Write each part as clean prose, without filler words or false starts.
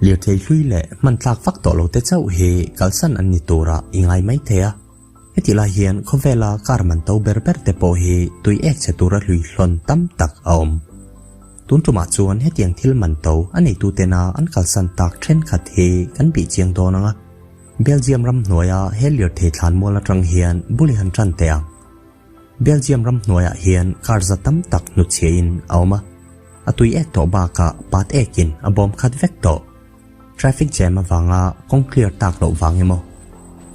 Lirthei hlui leh hman tlak vak tawh lo te chauh hi kalsan an ni turah i ngai mai thei a. Hetih lai hian khawvela car man to ber ber te pawh hi tui ek chhe tura hlui hlawn tam tak a awm. Tun tumah chuan hetiang thil man to a neitu tena an kalsan tak thenkhat hi kan bih chiang dawn ang a. Belgium ram hnuaia he lirthei thlanmual atang hian bul i han tan teh ang. Belgium ram hnuaiah hian car za tam tak hnutchhiahin a awm a, a tui ek tawh bakah pat ekin a bawm khat vek tawh. Traffic jam avanga kawng clear tak loh vang emaw,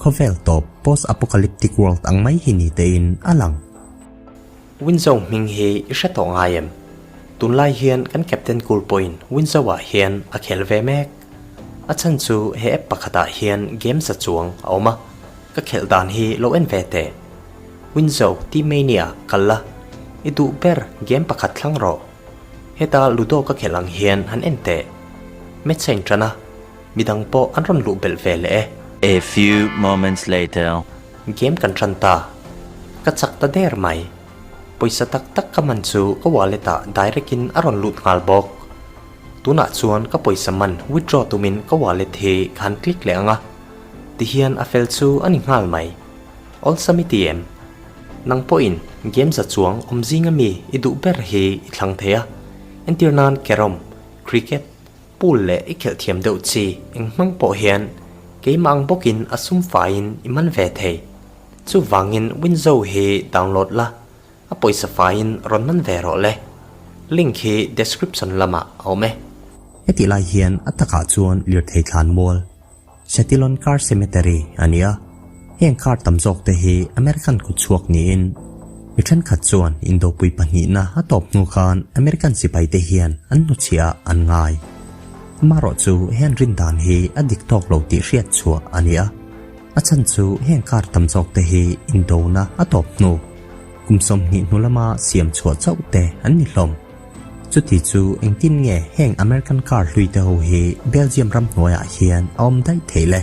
khawvel tawp post-apocalyptic world ang mai hi ni tein a lang. Winzo hming hi i hre tawh ngai em? Tunlai hian kan captain cool pawhin Winzo-ah hian a khel ve mek. A chhan chu he app pakhatah hian game za chuang a awm a, ka khelh dan hi lo en ve teh. Winzo T-Mania kal la, i duh ber game pakhat thlang rawh. Heta Ludo ka khelh ang hian han en teh. Match a inṭan a, midang pawh an rawn luh belh ve leh e. A few moments later. Game kan ṭan ta. Ka chak ta der mai. Pawisa tak tak ka man chu ka wallet ah direct in a rawn lut nghal bawk. Tunah chuan ka pawisa man withdraw tumin ka wallet hi ka han click leh ang a. Tihian a fel chu a ni nghal mai. Awlsam i ti em? Nang pawhin game za chuang awm zinga mi i duh ber hi i thlang thei a. Entir nan carrom, cricket, pool leh i khelh thiam deuh chi eng hmang pawh hian keimah ang bawkin a sum faiin i man ve thei. Chuvangin Winzo hi download la, a pawisa faiin rawn man ve rawh le. Link hi description lamah a awm e. Hetih lai hian a takah chuan lirthei thlan mual, Chatillon Car Cemetery, a ni a. Heng car tam zawk te hi American kut chhuak niin mi thenkhat chuan indopui pahnihna a tawp hnu khan American sipai te hian an hnuchhiah ah an ngai. Amaherawh chu heng rin dan hi a dik tawk lo tih hriat chhuah a ni a. A chhan chu heng car tam zawk te hi indona a tawp hnu kum 20 hnu lama siam chhuah chauh te an ni hlawm. Chuti chu engtin nge heng American car hlui te ho hi Belgium ram hnuaiah hian a awm daih theih le?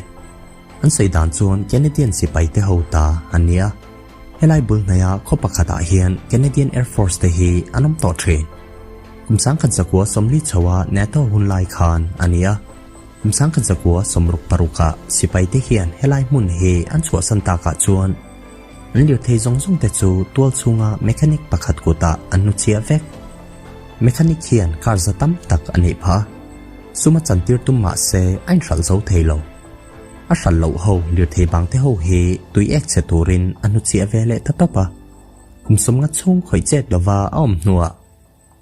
An sawi dan chuan Canadian sipai te ho ta an ni a. Helai bul hnaia khaw pakhatah hian Canadian Air Force te hi an awm tawh thin. Kum 1940 chhoa NATO hun lai khan a ni a. Kum 1966 ah sipai te hian helai hmun hi an chhuahsan takah chuan an lirthei zawng zawng te chu tual chhunga mechanic pakhat kutah an hnu chiah vek. Mechanic hian car za tam tak a neih phah a, sum a chantir tum mah se a inhralh zo thei lo. A hralh loh ho lirthei bang te ho hi tui ek chhe turin a hnu chiah ve leh ta tawp a. Kum 50 chhung khawih chet lova a awm hnuah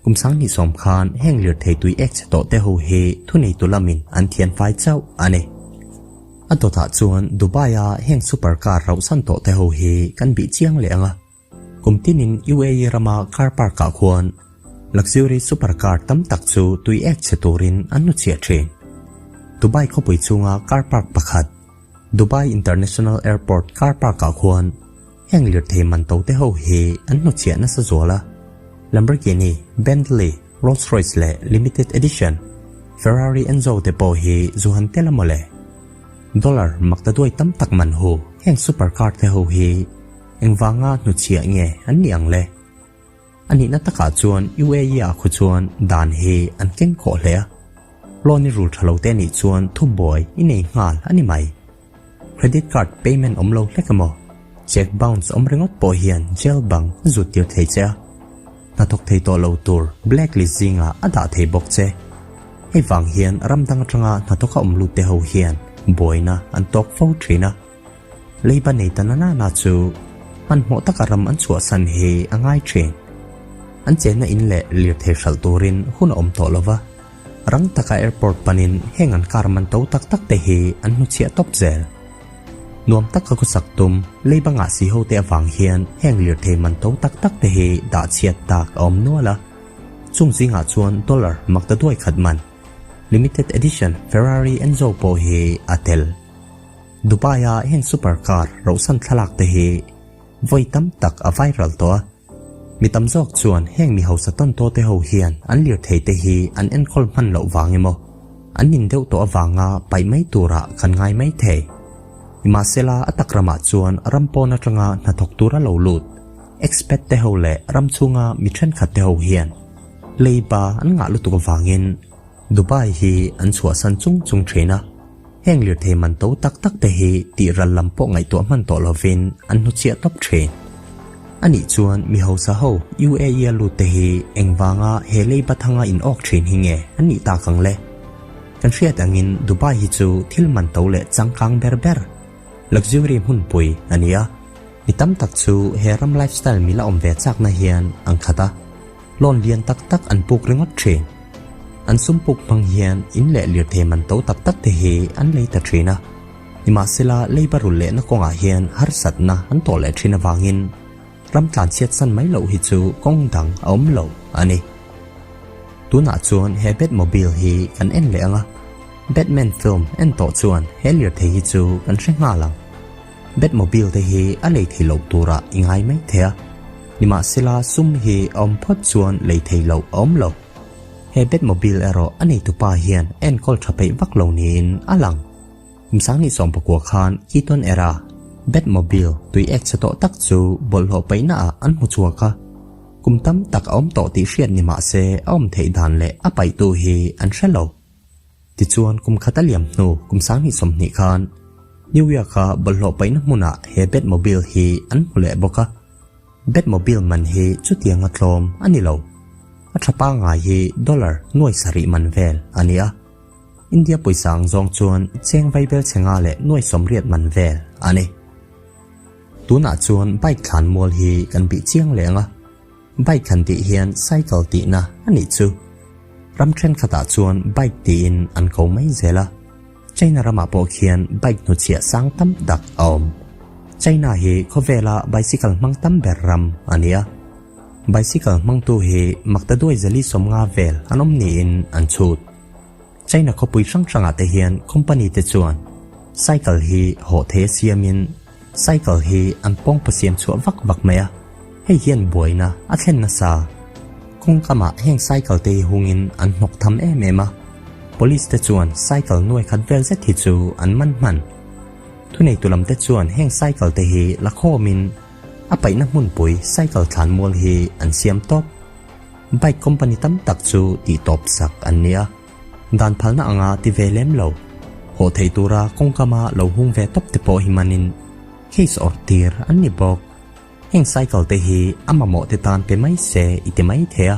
kum 20 khan heng lirthei tui ek chhe tawh te ho hi thuneitu lamin an thian fai chauh a ni. A dawtah chuan Dubai-a heng super car rauhsan tawh te ho hi kan bih chiang leh ang a. Kum tinin UAE rama car park-ah khuan luxury super car tam tak chu tui ek chhe turin an hnuchhiah thin. Dubai khawpui chhunga car park pakhat, Dubai International Airport car park-ah khuan heng lirthei man to te ho hi an hnuchhiah nasa zual a. Lamborghini, Bentley, Rolls Royce leh limited edition Ferrari Enzo te pawh hi zu han tel a mawle. Dollar maktaduai tam tak man hu heng super car te ho hi Engvanga hnuchhiah nge an nih ang le? A nihna takah chuan UAE ah khu chuan dan hi an keng khawh hle a. Loan i rul tha lo te anih chuan thubuai i nei nghal a ni mai. Credit card payment awm lo hlek emaw, check bounce awm ringawt pawh hian jail bang a zut tir thei che a. Hnathawk thei tawh lo tur blacklist zingah a dah thei bawk che. Hei vang hian ram dang atanga hnathawka awm lut te ho hian buaina an tawk fo thin a. Leiba nei ta na na chu hmanhmawh taka ram an chhuahsan hi a ngai thin. An chenna in leh lirthei hralh turin hun a awm tawh lo va, rang taka airport panin heng an car man to tak tak te hi an hnuchhiah tawp zel. Nuam taka khawsak tum leiba ngah si ho te avang hian heng lirthei man to tak tak te hi dah chhiat tak a awm nual a, chung zingah chuan dollar maktaduai khat man limited edition Ferrari Enzo pawh hi a tel. Dubai-a heng super car rohsan thlalak te hi vawi tam tak a viral tawh a, mi tam zawk chuan heng mi hausa tawn tawh te ho hian an lirthei te hi an enkawl hman loh vang emaw an nin deuh tawh avanga paih mai turah kan ngai mai thei. Nimahsela a tak ramah chuan ram pawn atanga hnathawk tura lo lut expat te ho leh ram chhunga mi thenkhat te ho hian leiba an ngah lutuk avangin. Dubai hi an chhuahsan chung chung thin a, heng lirthei man to tak tak te hi tih ral lam pawh ngaihtuah hman tawh lovin an hnuchhiah tawp thin. A nih chuan mi hausa ho UAE a lut te hi engvanga he leiba thanga in awk thin hi nge an nih tak ang le? Kan hriat angin Dubai hi chu thil man to leh changkang ber ber, luxury hmunpui a ni a. Mi tam tak chu he ram lifestyle mila awm ve chakna hian an khat a, loan lian tak tak an puk ringawt thin. An sum puk hmang hian in leh lirthei man to tak tak te hi an lei ta thin a. Nimahsela leiba rul lehna kawngah hian harsatna an tawh leh thin avangin ram tlanchhiat san mai loh hi chu kawng dang a awm lo a ni. Tunah chuan he Batmobile hi kan en leh ang a, Batman film en tawh chuan he lirthei hi chu kan hre nghal ang. Batmobile te hi a lei thei loh turah i ngai mai thei a, nimahsela sum hi a awm phawt chuan lei thei loh a awm lo. He Batmobile erawh a neitupa hian enkawl tha peih vak lo niin a lang. Kum sanghnih 19 khan Keaton era Batmobile tui ek chhe tawh tak chu bawlhhlawh paihna ah an hmu chhuak a, kum tam tak a awm tawh tih hriat ni mah se a awm theih dan leh a paihtu hi an hre lo. Tichuan kum khat a liam hnu kum 20 20 khan New York-a bawlhhlawh paihna hmunah he Batmobile hi an hmu leh bawk a. Batmobile man hi chutianga tlawm a ni lo. A tha pangngai hi dollar nuai sarih man vel a ni a. India pawisa ang zawng chuan cheng vaibel chhe nga leh nuai 80 man vel a ni. Tunah chuan bike thlan mual hi kan bih chiang leh ang a. Bike han tih hian cycle tihna a nih chu. Ram thenkhatah chuan bike tiin an ko mai zel a. China ramah pawh khian bike hnuchhiah sang tam tak a awm. China hi khawvela bicycle hmang tam ber ram a ni a. Bicycle hmangtu hi maktaduai zali 50 vel an awm niin an chhut. China khawpui hrang hrangah te hian company te chuan cycle hi hawh thei a siamin cycle hi an pawngpa siam chhuah vak vak mai a, hei hian buaina a thlen nasa. Kawng kamah heng cycle te hi hungin an hnawk tham em em a, police te chuan cycle nuai khat vel zet hi chu an man hman. Thuneitu lam te chuan heng cycle te hi la khawmin a paihna hmunpui cycle thlan mual hi an siam tawp. Bike company tam tak chu tih tawp sak an ni a, dan phalna anga ti ve lem lo. Haw thei tura kawngkama lo hung ve tawp te pawh hi manin case awrh tir an ni bawk. Heng cycle te hi a mamawh te tan pe mai se i ti mai thei a,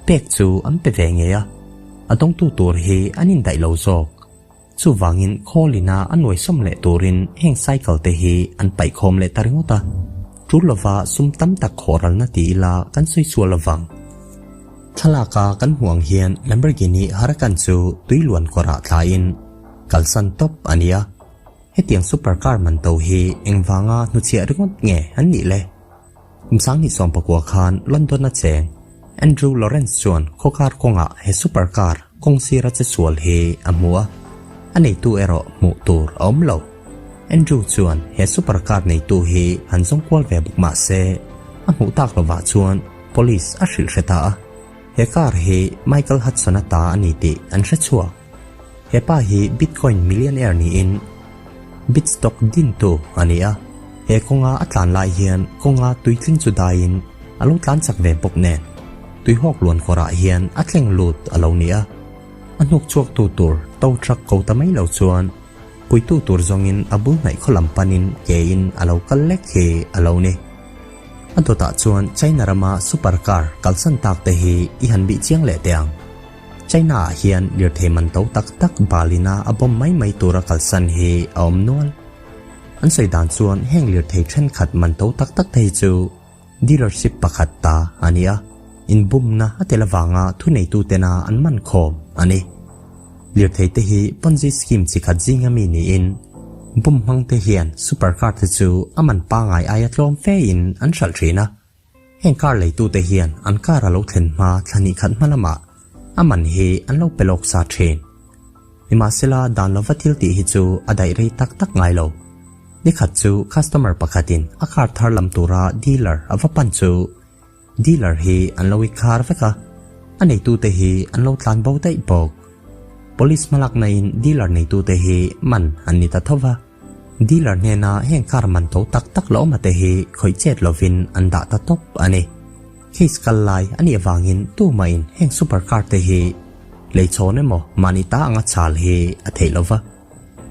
pek chu an pe ve ngei a, a dawngtu tur hi an indaih lo zawk. Chuvangin khawlina a nuaisawm leh turin heng cycle te hi an paihkhawm leh ta ringawt a, tul lova sum tam tak khawhralna ti ila kan sawi sual lovang. Thlalaka kan hmuh ang hian Lamborghini Huracan chu tui luan kawrah thlain kalsan tawp a ni a, hetiang super car man to hi engvanga hnuchhiah ringawt nge an nih le? Kum 2019 khan London-a cheng Andrew Lawrence chuan khawkar kawngah he super car kawng sira che sual hi a hmu a, a neitu erawh hmuh tur a awm lo. Andrew chuan he super car neitu hi han zawng kual ve bawk mah se a hmuh tak lovah chuan police a hrilh hre ta a, he car hi Michael Hudson-a ta a ni tih an hre chhuak. He pa hi Bitcoin millionaire niin Bitstock dintu a ni a, he kawnga a tlan lai hian kawnga tuitling chu daiin a lo tlan chak ve bawk nen tuihawk luan kawrah hian a tleng lut a lo ni a. A hnuk chhuaktu tur tow truck ko ta mai lo chuan puitu tur zawngin a bul hnaih khaw lam panin kein a lo kal lek hi a lo ni. A dawtah chuan China rama super car kalsan tak te hi i han bih chiang leh teh ang. China ah hian lirthei man to tak tak balina a bawm mai mai tura kalsan hi a awm nual. An sawi dan chuan heng lirthei thenkhat man to tak tak te hi chu dealership pakhat ta a ni a, inbumna a tel avanga thuneitu tena an man khawm a ni. Lirthei te hi Ponzi scheme chi khat zinga mi niin bum hmang te hian super car te chu a man pangai aia tlawm fe in an hralh thin a. Heng car leitute hian an car a lo thlen hma thla hnih khat hma lamah a man hi an lo pe lawk sa thin. Nimahsela dan lova thil tih hi chu a daih rei tak tak ngai lo. Nikhat chu customer pakhatin a car thar lam tura dealer a va pan chu dealer hi an lo i khar vek a, a neitute hi an lo tlan bo daih bawk. Police hmalakna in dealer neitute hi man an ni ta tho va. Dealer hnena heng car man to tak tak la awm a te hi khawih chet lovin an dah ta tawp a ni. Case kal lai a nih avangin tumahin heng super car te hi Leichhawn emaw mahni ta anga chal hi a theih lo va,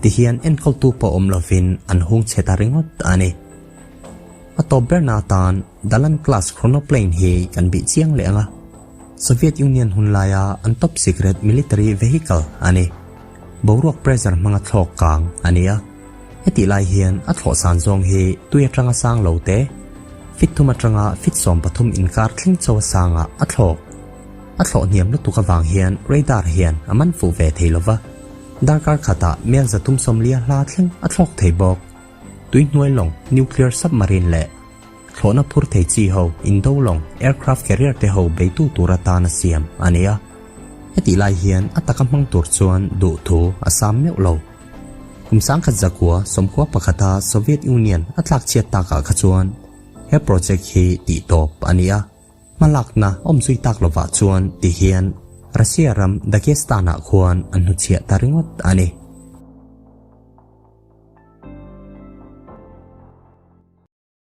tihian enkawltu pawh awm lovin an hung chhe ta ringawt a ni. A tawp berna atan Dalan class Chronoplane hi kan bih chiang leh ang a, Soviet Union hun laia an top secret military vehicle a ni. Boruak pressure hmanga thlawk kang a ni a, hetih lai hian a thlawh san zawng hi tui atanga sang lo te, fit thum atanga fit 13 inkar thleng chauh a sangah a thlawk. A thlawh hniam lutuk avang hian radar hian a man fuh ve thei lova, darkar khatah mel 340 hla thleng a thlawk thei bawk. Tui hnuai lawng, nuclear submarine leh thlawhna phur thei chi ho, indo lawng, aircraft carrier te ho beitu tur atana siam a ni a. Hetih lai hian a taka hmang tur chuan duh thu a sam meuh lo. Kum 1991 a Soviet Union a tlak chhiat takah kha chuan he project hi tih tawp a ni a. Hmalakna awm zui tak lovah chuan ti hian Russia ram Dagestan-ah khuan an hnuchhiah ta ringawt a ni.